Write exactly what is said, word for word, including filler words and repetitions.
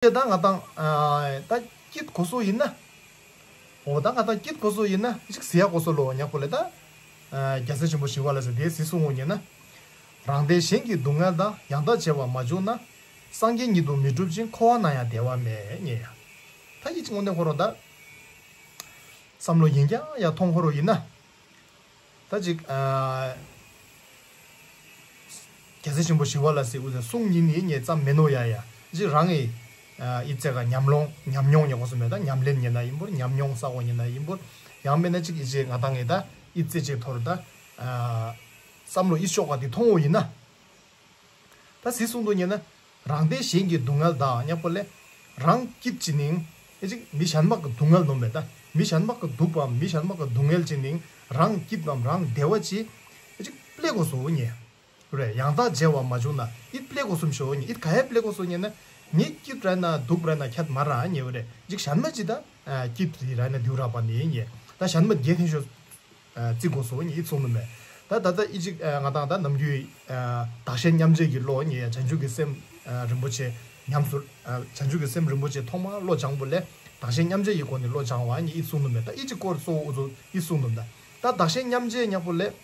ཅེས་ད་ང་དང་ད་སྐྱིད་གོ་སོ་ཡིན་ན། འོ་ད་ང་དང་སྐྱིད་གོ་སོ་ཡིན་ན་ཅིག་ཟེར་ཡ་གོ་སོ་ལོ་ཉག་པོ་ལས་ད། རྒྱལ་སྲས་ཆེན་པོ་ཞི་བ་ལྷ་ཟེར་དེ་ཟི་གསུང་ངོ་ཉེ་ན། རང་བདེ་གཞན་གྱི་སྡུག་བསྔལ་དང་། ཡང་དག་བརྗེ་བར་མ་བྱུང་ན། སངས་རྒྱས་ཉིད་དུ་མི་འགྲུབ་ཅིང་། འཁོར་བ་ན་ཡང་བདེ་བ་མེད་ཉེ་ཡ། ད་ཡིད་ཀྱི་ངོ་ནས་ཁོ་རོ་ད། བསམ་བློ་ཡིན་ཀྱང་ཡ་མཐོང་ཁོ་རོ་ཡིན་ན། ད་ཅིག་རྒྱལ་སྲས་ཆེན་པོ་ཞི་བ་ལྷ་སྲས་དབུ་ཟེར་གསུང་ཉིན་ནི་ངས་ཙམ་མེད་ནོ་ཡ་ཡ། ཅིག་རང་གི་ཨི་ཙེ་ག་ཉམས་མྱོང་ཉམས་མྱོང་ཉེ་གོ་སོ་མེད་ད། ཉམས་ལེན་ཉེ་ན་ཡིན་པོར་ཉམས་མྱོང་ས་གོ་ཉེ་ན་ཡིན་པོར། ཡང་མེད་ན་ཅིག་ཨི་ཙེ་ང་དང་ངས་ད་ཨི་ཙེ་ཅིག་ཐོར་ད་བསམ་བློ་ཨི་ཤོག་ག་དེ་མཐོང་འོ་ཡིན་ན། ད་ཟི་གསུང་དུ་ཉེ་ན། རང་བདེ་གཞན་གྱི་སྡུག་བསྔལ་དང་ཉག་པོ་ལས། རང་སྐྱིད་ཅི་ནིང་། ཨེ་ཅིག་མི་གཞན་མ་གི་སྡུག་བསྔལ་ནོམ་མེད་ད། མི་གཞན་མ་གི་སྡུག་པའམ་མི་གཞན་མ་གི་སྡུག་བསྔལ་ཅི་ནིང་། རང་སྐྱིད་པའམ་རང་བདེ་བ་ཅི། ཨེ་ཅིག་པླེ་གོ་སོ་ཉེ། རེད་ཡང་དག་བརྗེ་བར་མ་བྱུང་ན། ཨིད་པླེ་གོ་སོམ་ཤོ་ཉེ། ཨིད་ག་ཧེ་པླེ་གོ་སོ་ཉེ་ན། ངས་སྐྱིད་ར་ན་སྡུག་ར་ན་ཁྱད་མ་ར་ཉེ་བ་རེད། ཅིག་གཞན་མ་ཅི་ད། སྐྱིད་རི་ར་ན་སྡུག་ར་པ་ནི་ཉེ། ད་གཞན་མ་རྒྱལ་ཐེན་ཤོ། རྩི་དགོས་སོ་ཉིད་གསུངས་ནུ་མེད། ད་ད་ལྟ་ཨི་ཅིག་ང་དང་ད་ནམ་རྒྱུན་བདག་གཞན་མཉམ་བརྗེ་གི་བློ་ཉིད་ཡ་བྱང་ཆུབ་ཀྱི་སེམས་རིན་པོ་ཆེ་ཉམས་སུ། བྱང་ཆུབ་ཀྱི་སེམས་རིན་པོ་ཆེ་ཐོག་མར་བློ་སྦྱང་བོ་ལས་བདག་གཞན་མཉམ་བརྗེ་ཡི་སྒོ་ནས་བློ་སྦྱང་བ་ཉིད་ཨི་གསུངས་ནུ་མེད། ད་ཨི་ཅིག་སྐོར་གཙོ་བོ་འུ་ཚོ་ཨི་གསུངས་ནུ་མེད། ད་བདག་གཞན་མཉམ་བརྗེ་ཉག་པོ་ལས།